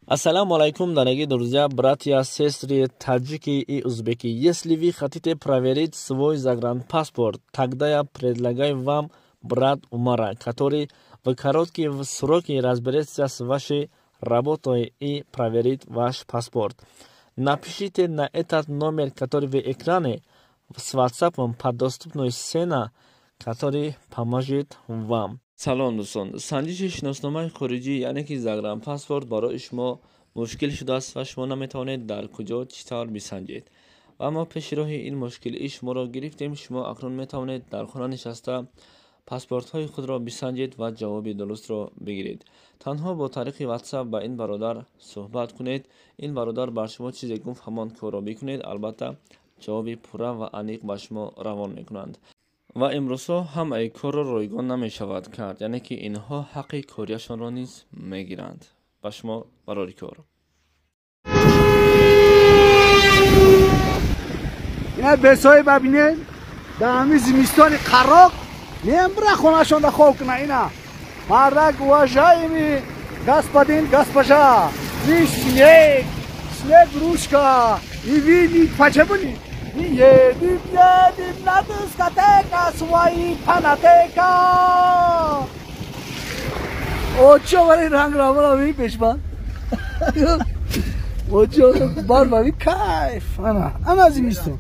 Ассаламу алайкум, дорогие друзья, братья, сестры, таджики и узбеки. Если вы хотите проверить свой загранпаспорт, тогда я предлагаю вам брат Умара, который в короткие сроки разберется с вашей работой и проверит ваш паспорт. Напишите на этот номер, который в экране, с WhatsApp по доступной цене, который поможет вам. Салом, дӯстон. Санҷиши шиносномаи хориҷӣ, яъне ки загранпаспорт, барои шумо мушкил шудааст ва шумо наметавонед дар куҷо, чӣ тавр бисанҷед. Ва мо пеши роҳи ин мушкилии шуморо гирифтем. Шумо акнун метавонед дар хона нишаста паспортҳои худро бисанҷед ва ҷавоби дурустро бигиред. Танҳо бо тариқи WhatsApp ба ин бародар суҳбат кунед. Ин бародар бар шумо чизе гуфт, ҳамон корро бикунед. Албатта, ҷавоби пурра ва аниқ ба шумо равон мекунанд. Ва имрӯзҳо ҳамаи корро ройгон намешавад кард, яъне ки инҳо ҳаққи кориашонро низ мегиранд. Ба шумо барори кор. Ина бесои бабинен, дар ҳамин зимистони қароқ нембира хонашонда хоб куна. Ина мардак, уважаемый господин, госпожа, ни снег, снег ручка и видит, почему не едем, едем на дискотека, свои панатека. Очо вари ранг равона ви пешбан. Очо бар вари кайф. Ана, ана зимистон.